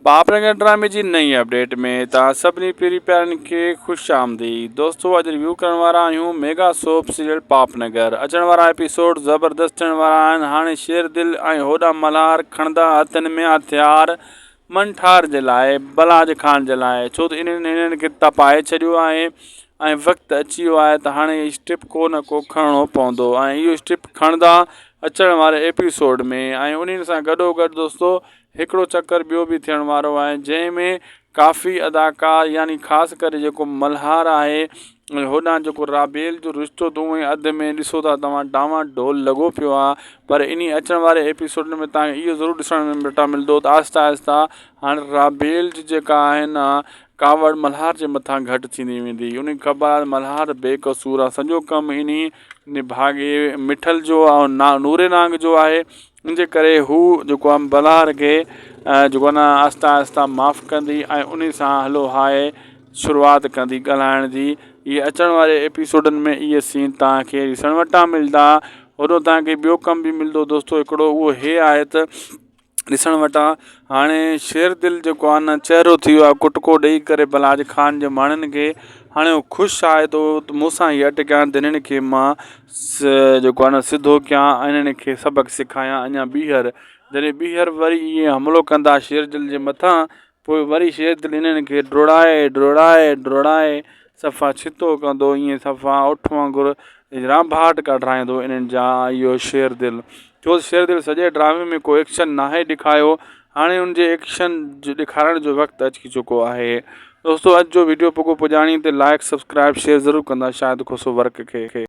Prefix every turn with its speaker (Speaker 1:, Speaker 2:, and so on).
Speaker 1: پاپ رنگ ڊرامي جي نئين اپڊيٽ ۾ توهان سڀني پيري پيارن کي خوش آمديد دوستو اڄ ريويو ڪرڻ وارا آهيون ميگا سوپ سيريل پاپ نگر اچڻ وارا ايپيسوڊ زبردست ٿيڻ وارا آهن هاڻي شير دل ۽ هوڏا ملهار کڻندا هٿن ۾ هٿيار منٺار جي لاء بلاج خان جي لاء ڇو ته انهن هنن کي تپائي ڇڏيو آهي ۽ وقت اچي ويو آهي ته هاڻي اسٽيپ ڪو نه ڪو کڻڻو پوندو ۽ اهو اسٽيپ کڻندا اچڻ واري ايپيسوڊ ۾ ۽ انهن سان گڏو گڏ دوستو هڪڙو چڪر ٻيو به ٿيڻ وارو آهي جنهن ۾ ڪافي اداڪار يعني خاص ڪري جيڪو ملهار آهي ۽ هوڏانهن جيڪو رابيل جو رشتو ته هونئن ئي اڌ ۾ ڏسو ٿا توهان ڊانوان ڊول لڳو پيو آهي پر انهي اچڻ واري ايپيسوڊ ۾ توهان کي اهو ضرور ڏسڻ ۾ مٽا ملندو ته آهستي آهستي هاڻي رابيل جي جيڪا آهي نه ڪاوڙ ملهار جي مٿان گهٽ ٿيندي ويندي ان کي خبر آهي ملهار بي قصور آهي سڄو ڪم انهي نڀاڳي مٺل جو ۽ نوري نانگ جو آهي ان جي ڪري هو جيڪو آهي بلهار کي جيڪو آهي نه آهستي آهستي معاف ڪندي ۽ ان سان هلو هاء شروعات ڪندي ڳالهائڻ جي اهي اچڻ واري ايپيسوڊن ۾ اهي سين توهان کي ڏسڻ وٽان ملدا هوڏو توهان کي ٻيو ڪم به ملندو دوستو هڪڙو اهو هي آهي ته ڏسڻ وٽان هاڻي شير دل جيڪو آهي نه چهرو ٿي ويو آهي ڪٽڪو ڏيئي ڪري بلاج خان جي ماڻهن کي هاڻي هو خوش آهي ته مون سان هي اٽڪيا آهن ته هنن کي مان جيڪو آهي نه سڌو ڪيان ۽ انهن کي سبق سکايان اڃا ٻيهر جڏهن ٻيهر وري ائين حملو ڪندا شيردل جي مٿان پوء وري شيردل انهن کي ڊوڙائي ڊوڙائي ڊوڙائي صفا ڇتو ڪندو ائين صفا اٺ وانگر رانڀاٽ ڪڍرائيندو انهن جا اهو شيردل ڇو ته شيردل سڄي ڊرامي ۾ ڪو ايڪشن ناهي ڏيکايو هاڻي ان جي ايڪشن ڏيکارڻ جو وقت اچي چڪو آهي دوستو اڄ جو وڊيو پڳو پڄاڻي تي لائڪ سبسڪرائب شيئر ضرور ڪندا شاهد کوسو ورڪ کي.